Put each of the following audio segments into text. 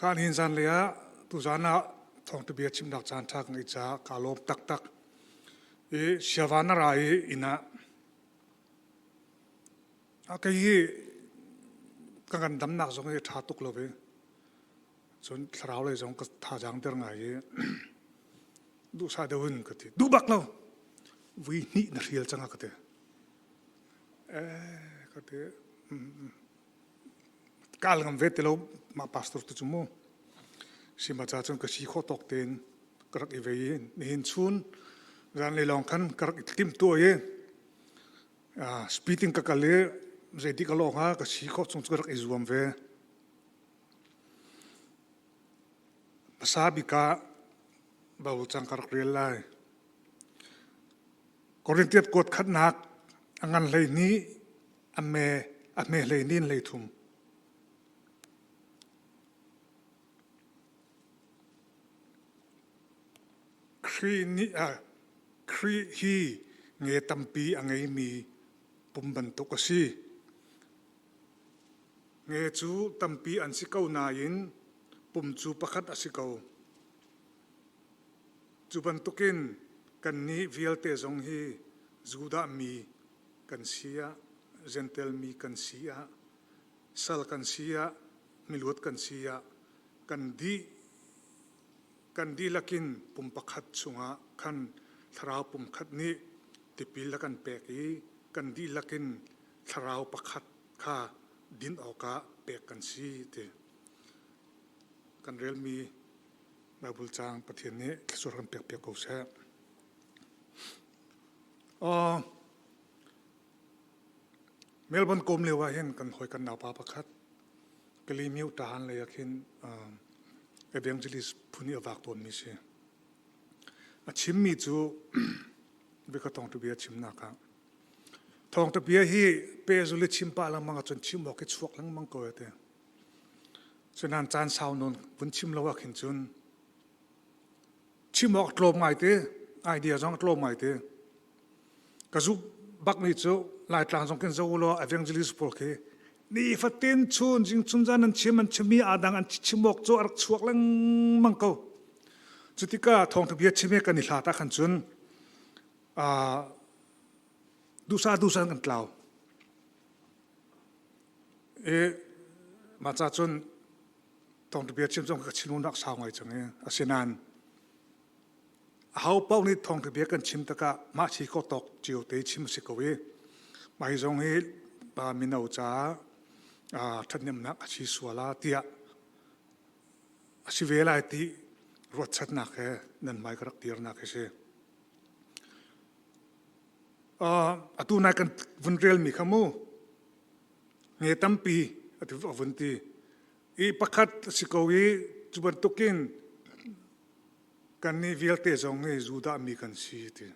Kha nihin zanlei ah tuzan ah thawngṭha bia chimnak caan ṭha ka ngeih caah kaa lawm taktak. I siavan a ra i inn ah a kei hi ka ngandamnak zong hi ṭha tuk lo i cun thlarau lei zong ka thazaang der ngai i duhsah deuh in ka ti duh bak lo vui hnih na hrial cang a ka ti eh ka ti Kaal ngam ve ti lo mah pastor tu cu mu. Sima ca cun ka si khawh tawk tein ka rak i ve i nihin chun zanlei lawng khan ka rak i timhtuah i speed in ka kal i zeitik a lawng ah ka si khawh chung cu ka rak i zuam ve. Hmasa bik ah Bible cang ka rak rel lai. Korintiat kuat khatnak a ngan 12 a me a hme 12 in 33. Khrih nih a Khrih hi nge tampi a ngeimi pum bantuk a si. Nge cu tampi an si ko nain pum cu pakhat a si ko. Cu bantukin kannih vialte zong hi Judah mi kan si ah, Jentail mi kan si ah, sal kan si ah, miluat kan si ah, kan dih kan dihlak in pum pakhat chungah khan thlarau pumkhat nih tipil a kan pek i kan dihlak in thlarau pakhat kha din awkah pek kan si ti kan relmi Baibal caang Pathian nih thluachuah kan pek piak ko seh. Uh, Melbourne kom lio ah hin kan hawi kan naupa pakhat Kalimiu tahan lei ah khin uh, evangelist phun i a vak tawnmi si. A chimmi cu bika thawngtha bia chimnak ah thawngtha bia hi pehzul i chim pah lengmang ahcun chim awk i chuak lengmang ko te. Cunan caan sau nawn vun chim lo ah khin cun chim awk tlawm ngai te, idea zong tlawm ngai te. Ka zumh bak mi cu Laitlang zong khin zo law evangelist pawl khi ni fatin chun jing chun zan an chim an chimmi adang an chim awk cu a rak chuak lengmang ko. Cutikah thawngtha bia chim he kan i hlat ah khan cun duhsah duhsah kan tlau. I mah ca cun thawngtha bia chim zong ka chinung sau ngai cang i asinain aho paoh nih thawngtha bia kan chim tikah mah si ko tawk cio te chim a si ko i mah hi zong hi pa mino caah ṭhathnemnak a si sual ah tiah a si ve lai ti ruatchatnak he nan hmai ka rak dirnak hi si. Atu nai kan vun relmi kha mu nge tampi a vun ti i pakhat a si ko i cu bantukin kannih vialte zong hi Judah mi kan si ti.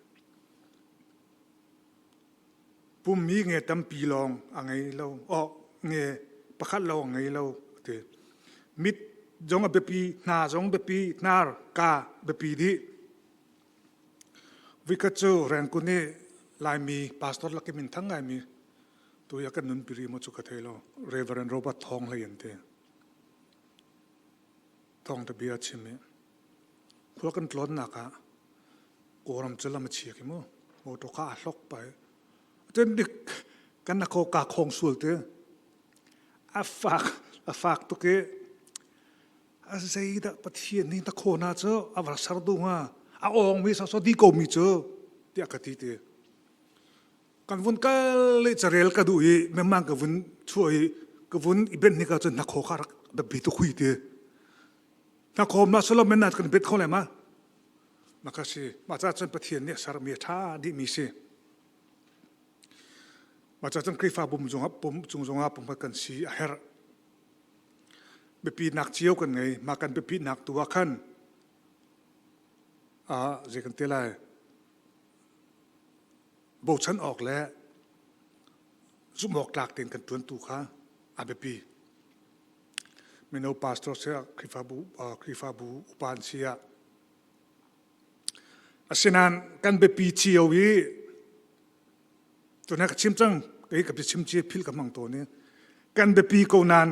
Pummi nge tampi lawng a ngei lo, oh nge pakhat lawng a ngei lo ti. Mit zong a biapi, hna zong biapi, hnar, ka biapi dih. Vikhat cu Rengkun i Laimi pastor lak i minthang ngaimi tu hi a kan nunpi rih maw cu ka thei lo. Reverend Robert Thawng Hlei an ti. Thawng te bia a chim i khua kan tlawnnak ah Kawlram cu lam a chia khi mu. Motor kha aa hlok pa i. Cun dik kan na ka khong sual te. A fak a fak tuk i a zeidah Pathian nih na khawna cu a va ser duh hnga a awngmi soso di komi cu tiah ka ti ti kan vun kal i carel ka duh i memang ka vun chuah i ka vun i benh hnika cun hnakhaw kha rak biapi tuk hui ti hnakhaw ma solo men na kan bet kho le ma maka si mah ca cun Pathian nih a sermi a ṭha dihmi si mah ca cun Khrihfa bum zongah pum cung zongah pumkhat kan si a herh biapinak cio kan ngei mah kan biapitnak tu ah khan ah zei kan ti lai bochan awk le zumh awk tlak tein kan ṭuan tu kha a biapi mino pastor siah Khrihfabu Khrihfabu upa an si ah asinain kan biapi cio i Tuna ka chim cang kei ka chim ci phil ka hmang tawn i kan biapi ko nain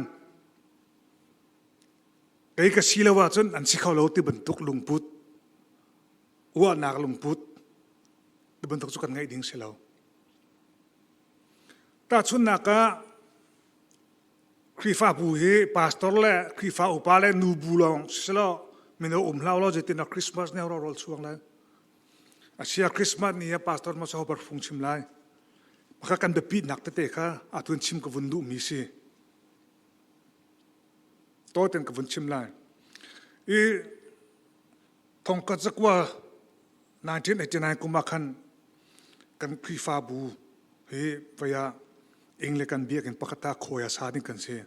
Kei ka si lo ahcun an si kho lo ti bantuk lungput, uahnak lungput ti bantuk cu kan ngeih ding si lo. Tahchunhnak ah Khrihfabu hi pastor le Khrihfa upa le nubu lawng siselaw mino um hlah law zeitin dah Christmas ni rawl chuang lai. Asia Christmas ni ah pastor ma so bar fung chim lai. Maka kan biapitnak tete kha atun chim ka vun duhmi si. Tawten ka vun chim lai. I thongkat zakua 1989 kum ah khan kan Khrihfabu hi vaya Anglican biakinn pakhat ah khawi a sa ding kan si.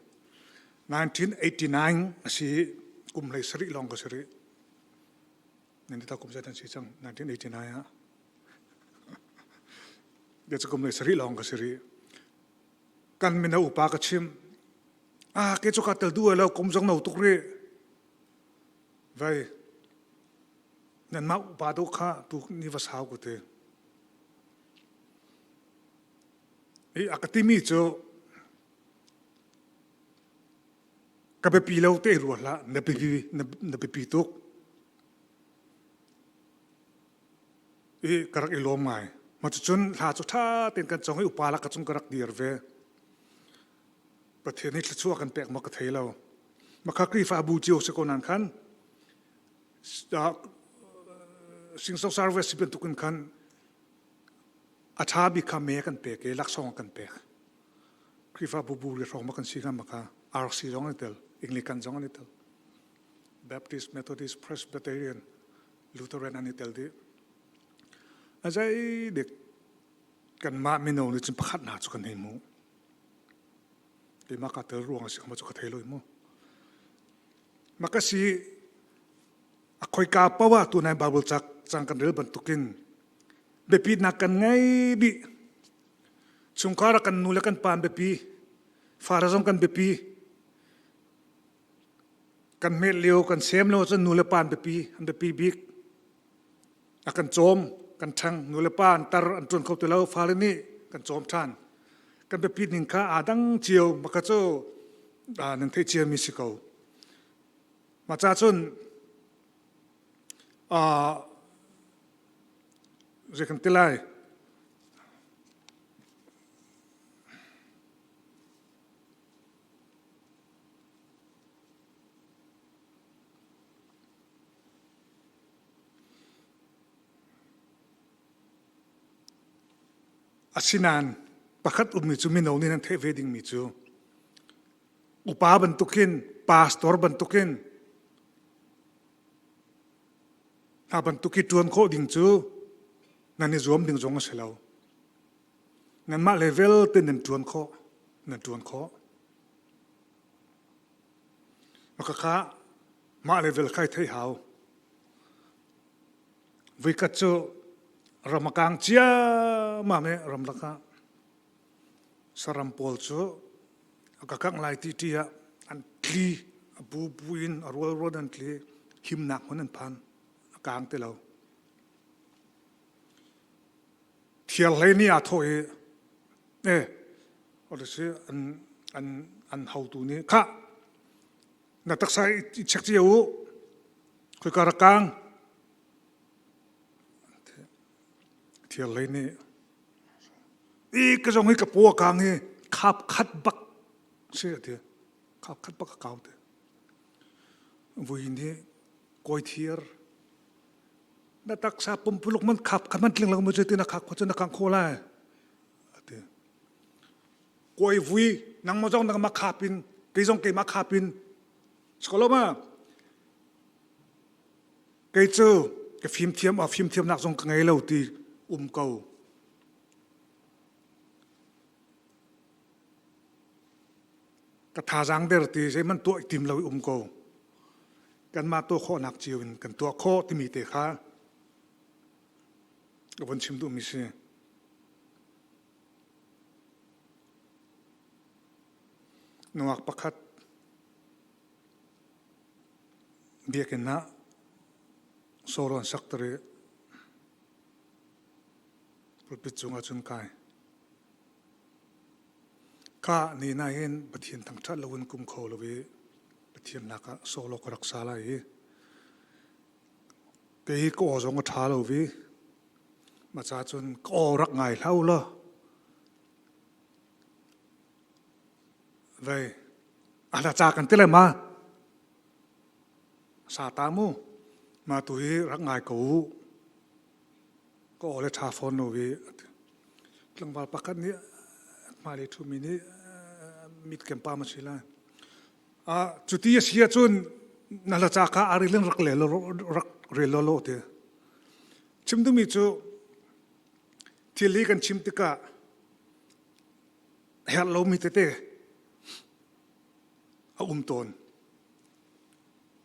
1989 a si kum hlei sarih lawng ka si rih. Nan ta kum zat an si cang 1989 ah. Bia cu kum hlei sarih lawng ka si rih. Kan mino upa ka chim. Ah ke cu ka tel duh lo kum zong no tuk rih. Vai nanmah upa dawh kha tu ni va sau ku te. I a ka timi cu ka biapi lo te rua hlah na biapi na biapi tuk. I ka rak i lawm ngai. Ma cucun hla cu ṭha tein kan cong i upa lak ka cung ka rak dir ve. Pathian nih thluachuah kan pek maw ka thei lo. Makha Khrihfabu cio si ko nan khan singso service bantuk in khan a ṭha bik kha me kan pek i laksawng kan pek. Khrihfabu bu le hrawng ma kan si kha maka RC zong an i tel, Anglican zong an i tel. Baptist, Methodist, Presbyterian, Lutheran an i tel dih. A zei dik kanmah mino nih cun pakhat hna cu kan hei hmuh. Keimah kaa tel ruang a si kha cu ka thei lo mu. Maka si a khoika paoh ah tunai Bible cak cang kan rel bantukin biapitnak kan ngei dih. Chungkhar ah kan nu le kan pa an biapi, fara zong kan biapi. Kan hmet lio, kan sem lio cun nu le pa an biapi, an biapi bik. A kan cawm, kan ṭhang, nu le pa an tar, an ṭuan kho ti lo, fale nih kan cawm ṭhan. Kan biapit ning kha aa dang cio, maka cu nan theih ciami si ko. Mah ca cun zei kan ti lai? Asinain pakhat ummi cu mino nih nan theih ve dingmi cu upa bantukin pastor bantukin hna bantuk i ṭuan khawh ding cu nan i zuam ding zong a si lo. Nanmah level te nan ṭuan khawh, nan ṭuan khawh. Makakha mah level khai theih hau. Voikhat cu ram a kang ciammam i ramlak ah saram pawl cu a ka kangh lai ti ṭi ah an tli a bubu in a rualrual an tli himnak hmun an phan a kang ti lo. Thiarhlei nih aa thawh i eh an an an hotu nih khah na taksa i check cio u khoika rak kang thiarhlei nih i ka zong hi ka paw a kang hi khap khat bak si a ti khap khat bak a kau te vui nih kawi thiar na taksa pumpuluk man khap kha man tling lo mu cu ti na khak kho cu na kang kho lai ati koi vui nang mo zong nang ma khap in kei zong keimah khap in skolo ma kei cu ka fimthiam a fimthiam nak zong ka ngei lo ti um ko ka thazaang der ti zeihmanh tuah i tim lo i um ko kanmah tuah khawhnak cio in kan tuah khawh timi te kha ka von chim duhmi si. Nungak pakhat biakinn ah sawrawn sak tar i pulpit cungah cun kai. Kha ni na hin Pathian thangṭhat loin kum kho lo i. Pathian lakah solo ka rak sa lai i kei hi ka aw zong a ṭha lo vi. Ma ca cun ka aw rak ngai hlah u law vei a hla ca kan ti le ma sa ta mu ma tu hi rak ngai ko u ka aw le ṭha fawn lo vi tlangval pakhat nih hmailei ṭhumi nih mit kem pa ma si lai cuti a si ahcun na hla ca kha a rel in rak le rak rel law law ti chim duhmi cu thil hi kan chim tikah herh lomi tete a um tawn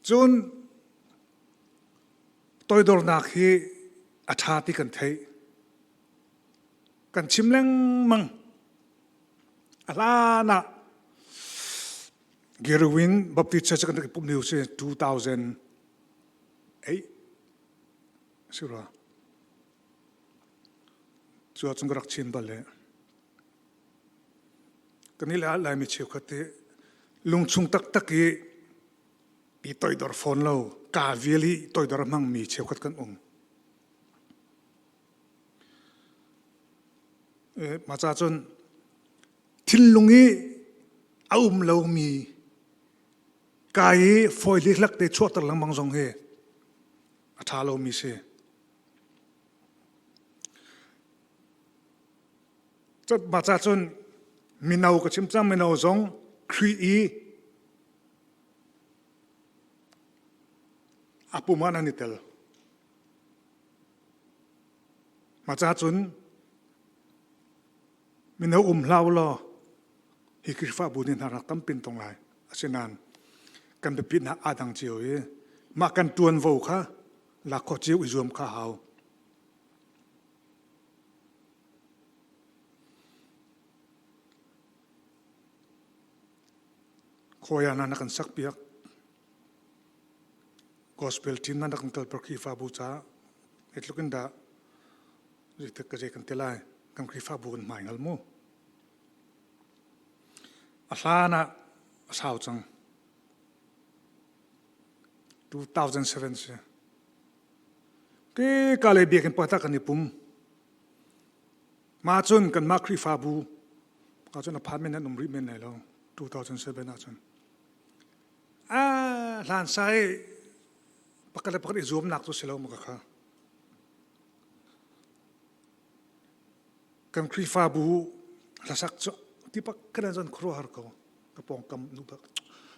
cun toidornak hi a ṭha ti kan theih. Kan chim lengmang. A hlan ah Gerwin Baptist Church kan rak i pumh lio si 2008 si rua. Cu ahcun ka rak chim bal le kan i Laimi cheukhat hi lungchung taktak i i toidor fawn lo ka vial i toidor a hmangmi cheukhat kan um. Mah ca cun thinlung i a um lomi ka i fawi hlihlak te chuahter lengmang zong hi a ṭha lomi si. Mah ca cun mino ka chim cang mino zong Khrih i A pum ah nan i tel. Mah ca cun mino um hlah u law hi Khrihfabu nih hna rak tampin tong lai. Asinain kan biapitnak aa dang cio i mah kan ṭuanvo kha lak khawh cio i zuam kha hau. Khawi ah na kan sakpiak. Gospel team na kan kalper Khrihfabu caah zeitluk in dah zeitik ka zei kan ti lai kan Khrihfabu kan hmai ngal mu. A hlan ah a sau cang. 2007 si. Ke ka le biakinn pakhat ah kan i pum. Mah cun kanmah Khrihfabu ka cun a phan men an um rih men lai lo 2007 ahcun. Ah, hlan sai pakhat le pakhat i zuamnak cu si lo ma ka kha. Kan Khrihfabu hlasak cu ti pakhat an zon khuaruahhar ko. Ka pawngkam nu bak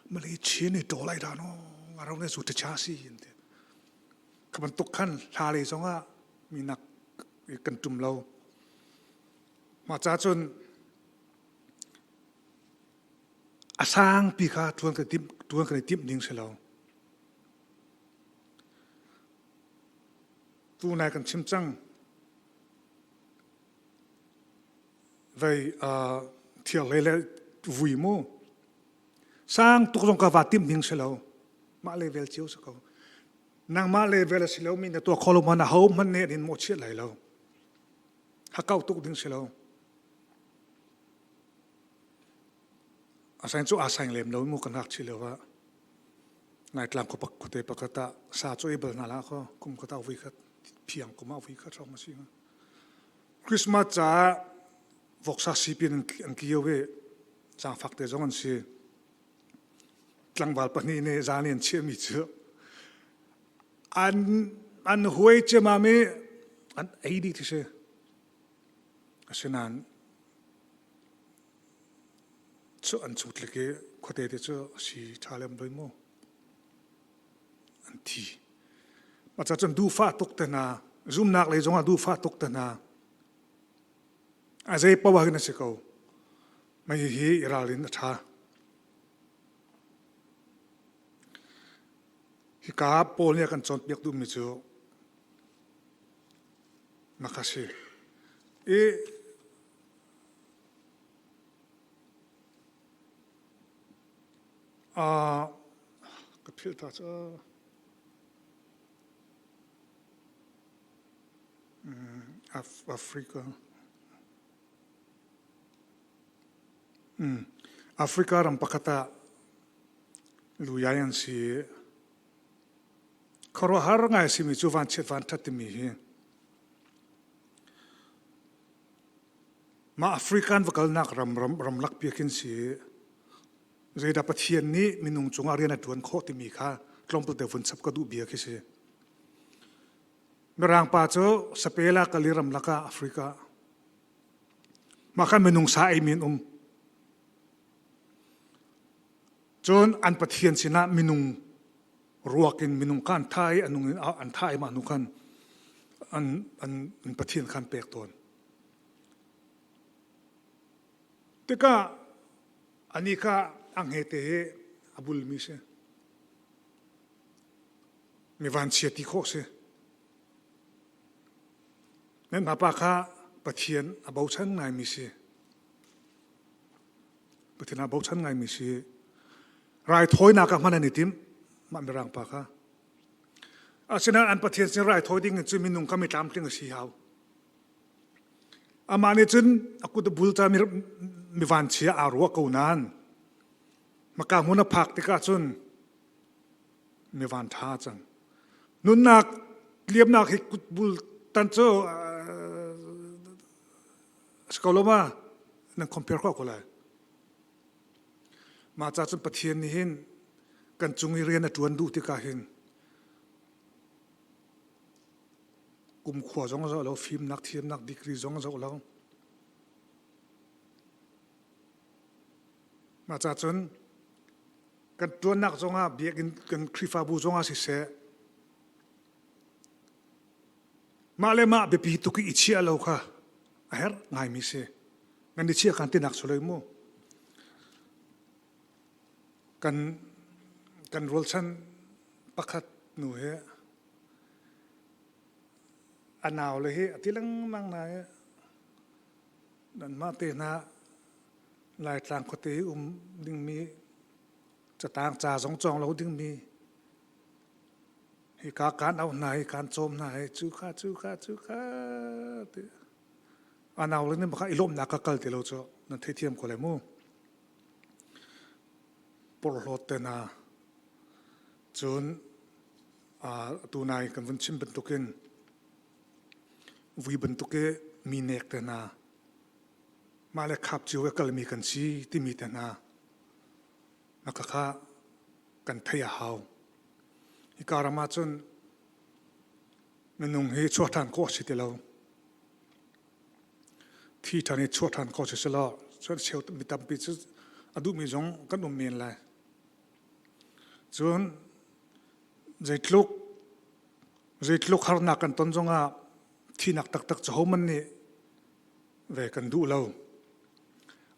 Malay Chin i ṭawl ai dah no ngaro ne su ṭha si in ti. Ka bantuk khan hla lei zongah minak kan ṭum lo. Mah ca cun a sangpi kha ṭuan kan timh ṭuan kan i timh ding si lo. Tunai kan chim cang. Vei uh, thiarhlei le vui mu. Sang tuk zong ka va timh ding si lo. Mah level cio si ko. Nangmah level a si lomi na tuah kho lo man aho hmanh nih an in mawhchiat lai lo. Hakau tuk ding si lo. A saing cu aa saing lem lo mu kan ngakchi lio ah Laitlang khua khuate pakhat ah sa cu ei bal hna hlah kaw kum khat ah vui khat phiang kum ah vui khat hrawng a si hnga. Christmas caah voksa sipin an kio i zaangfak te zong an si. Tlangval pahnih nih zan i an chiahmi cu an an huai ciammam i an ei dih ti si. Asinain cu an chutlik i khuate te cu a si ṭha lem doi mu. An thi. Mah ca cun duhfah tuk te hna, zumnak lei zongah duhfah tuk te hna. A zei poah hin a si ko. Mei hi i ralrin a ṭha. Hika Paul nih a kan cawnpiak duhmi cu maka si. I uh, ka philh ta cu Africa. Africa ram pakhat ah Luyai an si i khuaruahhar ngai a simi cu vanchiat vanṭhat timi hi mah African va kalnak ram ram ramlak pi khin si i zeidah Pathian nih minung cungah rian a ṭuan khawh timi kha tlawmpal te vun chap ka duh bia khi si. Mirang pa cu Sapela kal i ramlak ah Africa mah khan minung sa ei mi an um. Cun an Pathian sinah minung ruak in minung kha an tha i a nung in an tha i mah hnu khan an, an, an Pathian kha an pek tawn. Tikah ani kha a hngete hi a bulmi si. Mi vanchia ti khawh si. Nan pa kha Pathian a bochan ngaimi si. Pathian aa bochan ngaimi si. Raithawinak ah hman an i tim mah mirang pa kha. Asinain an Pathian sin raithawi ding in cun minung kha mi tlamtling a si hau. Amah nih cun a kut a bul ca mi vanchia aa ruah ko nain maka hmun a phak tikah cun mi van ṭha cang. Nunnak liamnak hi kutbul tan cu a si ko lo ma? Nan compare khawh ko lai. Mah ca cun Pathian nih hin kan cung i rian a ṭuan duh tikah hin kumkhua zong a zoh lo, fimnak, thiamnak, degree zong a zoh lo. Mah ca cun kan ṭuannak zongah biakinn kan Khrihfabu zongah siseh mah le mah biapi tuk i i chiah lo kha a herh ngaimi si. Nan i chiah kan tinak si lo mu. Kan kan rualchan pakhat nu hi a nau le hi a ti lengmang na i nanmah te hna Laitlang khuate i um dingmi catang ca zong cawng lo dingmi hika kaan auh hna hi kaan cawm hna hi cu kha cu kha cu kha ti a nau le nih baka i lawmhnak ka kal ti lo cu nan theithiam ko lai mu porhlawt te hna cun atu nai kan vun chim bantukin vui bantuk i mi nek te hna mah le khap cio i kalmi kan si timi te hna na ka kha kan theih a hau. Hika ram ah cun minung hi chuah ṭhan khawh a si ti lo. Thi ṭhan i chuah ṭhan khawh si selaw cheu mi tampi cu a duhmi zong kan um men lai. Cun zeitluk zeitluk harnak kan ton zongah thinak taktak cu hohmanh nih ve kan duh lo.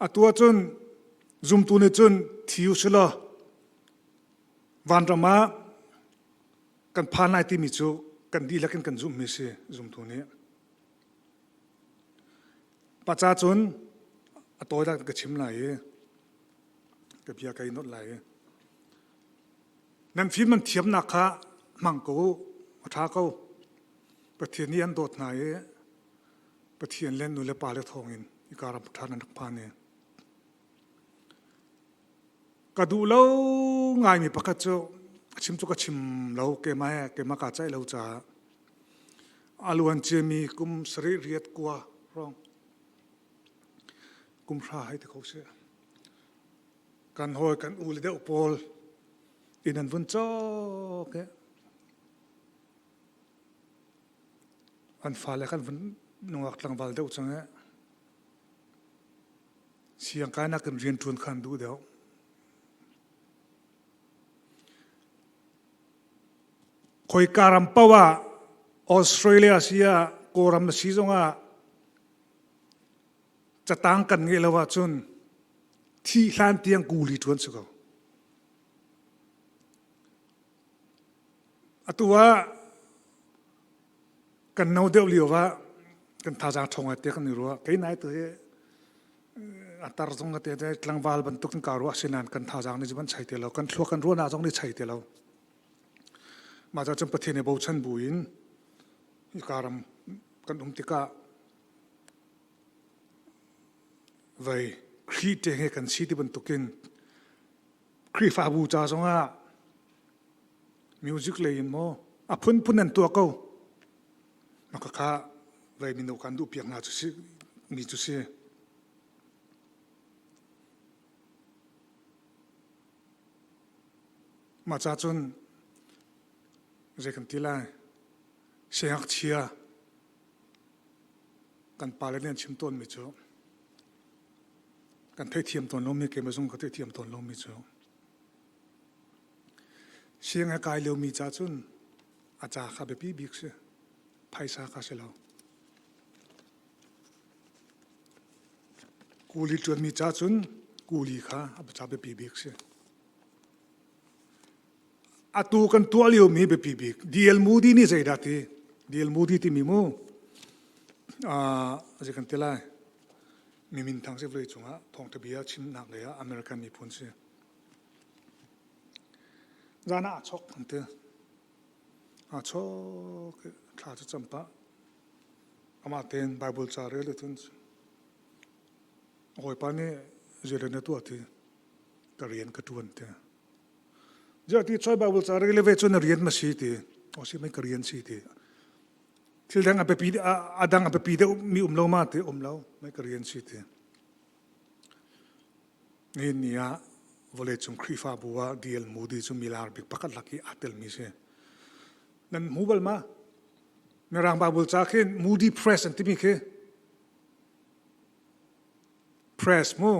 Atu ahcun zumtu nih cun thi u silaw vanram ah kan phan lai timi cu kan dihlak in kan zumhmi si zumtu nih. Paca cun a tawinak ka chim lai i ka bia kai nolh lai i nan fim nan thiamnak kha hmang ko u a ṭha ko Pathian nih an dawt hna i Pathian le nu le pa le thawngin hika ram ṭha nan rak phan i ka duh lo ngaimi pakhat cu a chim cu ka chim lo keimah he keimah kaa ceih lo caah a luan ciami kum sarih riat kua hrawng kum hra hei ti kho seh kan hawi kan u le deuh pawl inn an vun cawk i An fale khan vun nungak tlangval deuh cang i siangkai nakin rianṭuan kha an duh deuh. Khoika ram paoh ah Australia si ah Kawlram na si zongah catang kan ngeih lo ahcun thih hlan tiang kuli ṭuan si ko. Atu ah kan no deuh lio ah kan thazaang ṭhawng ai te kan i ruah. Kei nai tu hi a tar zong ka te tlangval bantuk in kaa ruah asinain kan thazaang nih van chai ti lo. Kan thluak kan ruahnak zong nih chai ti lo. Mah ca cun Pathian i bochan bu in hika ram kan um tikah vei Khrih ṭeng he kan si ti bantukin Khrihfabu ca zongah. Music lei in maw a phunphun an tuah ko. Maka kha vei mino kan duh piak hna cu si mi cu si. Mah ca cun zei kan ti lai siangngakchia kan pale nih an chim tawnmi cu kan theithiam tawn lomi keimah zong ka theithiam tawn lomi cu siang a kai liomi ca cun a ca kha biapi bik si phaisa kha si lo kuli ṭuanmi ca cun kuli kha a ca biapi bik si Atu kan tuah liomi biapi bik DL Moody nih zeidah ti? DL Moody timi mu uh, zei kan ti lai? Mi minthang si vawlei cungah thawngtha bia chimnak lei ah American miphun si. Zan ah a chok an ti. A chok thla cu cam pah. Amah tein Bible ca rel cun hawipa nih zei na tuah ti ka rian ka ṭuan ti. Ziah ti choi Bible ca rel ve cu na rian ma si ti. O si mai ka rian si ti. Thil dang a biapi a dang a biapi deuh mi um lo ma ti um lo mai ka rian si ti. Nihin ni ah vawleicung Khrihfabu ah DL Moody cu milar bik pakhat lak i aa telmi si. Nan hmu bal ma? Mirang Bible ca khin Moody Press an timi khi Press mu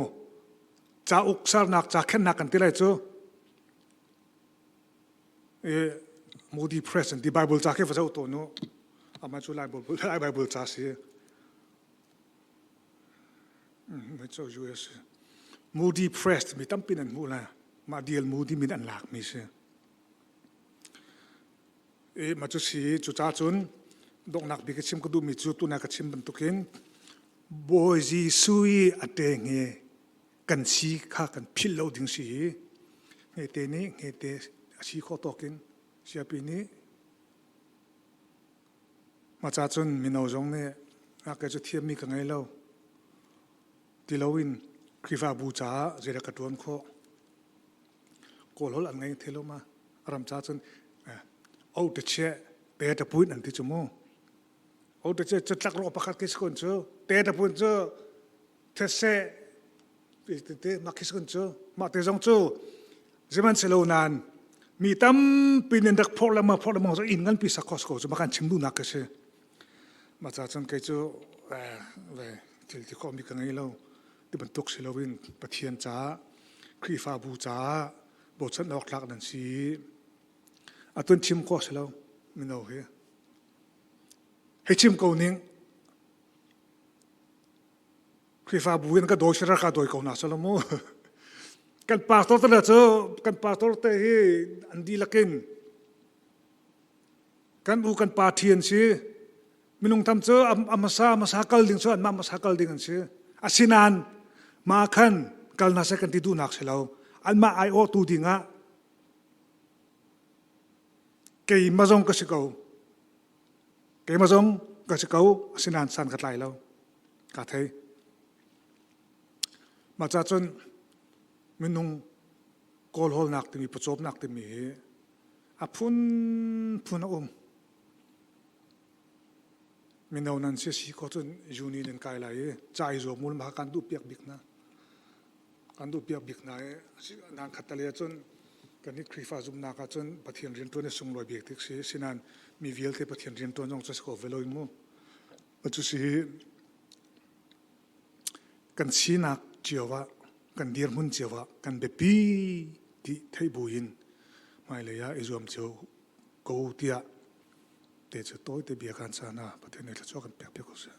cauk sernak ca khennak kan ti lai cu i Moody Press an ti Bible ca khi va zoh tawn u amah cu Lai Bible Lai Bible ca si cu US Moody Press timi tampi nan hmuh lai mah DL Moody min an lak mi si I mah cu si cucaah cun donghnak bik i chim ka duhmi cu tuna ka chim bantukin Bawi Jesuh i a ṭengnge kan si kha kan philh lo ding si hi hngete nih hngete a si khawh tawk in siapi nih mah ca cun mino zong nih a kei cu thiammi ka ngei lo ti loin Khrihfabu caah zeidah ka ṭuan khawh Kawl holh an ngei the lo ma ram ca cun o te che te ta puin an ti chu mu o te che chatlak ro pakhat ki skun chu te ta puin chu these te ma khi skun chu ma te zong chu zeman selo nan mi tampi nin rak phor lama phor lama zo in ngan pi sakos ko chu ma kan chim du nak ka si ma cha cun kei chu ve thil ti kho mi ka ngei lo ti bantuk si loin Pathian caah Khrihfabu caah bochan awk tlak nan si. Atun chim khawh si lo mino hi. Hei chim ko ning Khrihfabu in ka dawi si ka dawi ko na salo mu. Kan pastor te cu kan pastor te hi an dihlak in kan u kan pa ṭhi an si. Minung tam cu a hmasa hmasa kal ding cu anmah hmasa kal ding an si. Asinain mah khan kal hna seh kan ti duhnak si lo. Anmah aiawhtu dingah keimah zong ka si ko. Keimah zong ka si ko. Asinain san ka tlai lo. Ka thei. Mah ca cun minung kawlhawlnak timi pawcawmnak timi hi a phunphun a um. Mino nan si si ko cun uni nan kai lai i ca i zuam mul ma kan duh piak bik hna. Kan duh piak bik hna i nan khat tale cun kan i Khrihfa zumhnak ah cun Pathian rianṭuan i sunglawi bik tik si sinan mi vialte Pathian rianṭuan zong cu si ko ve lo mu. Cu si kan sinak cio ah kan dirhmun cio ah kan biapi ti theih buin hmailei ah i zuam cio ko tiah te cu tawite bia kan caan ah Pathian nih thluachuah kan pek piak ko seh.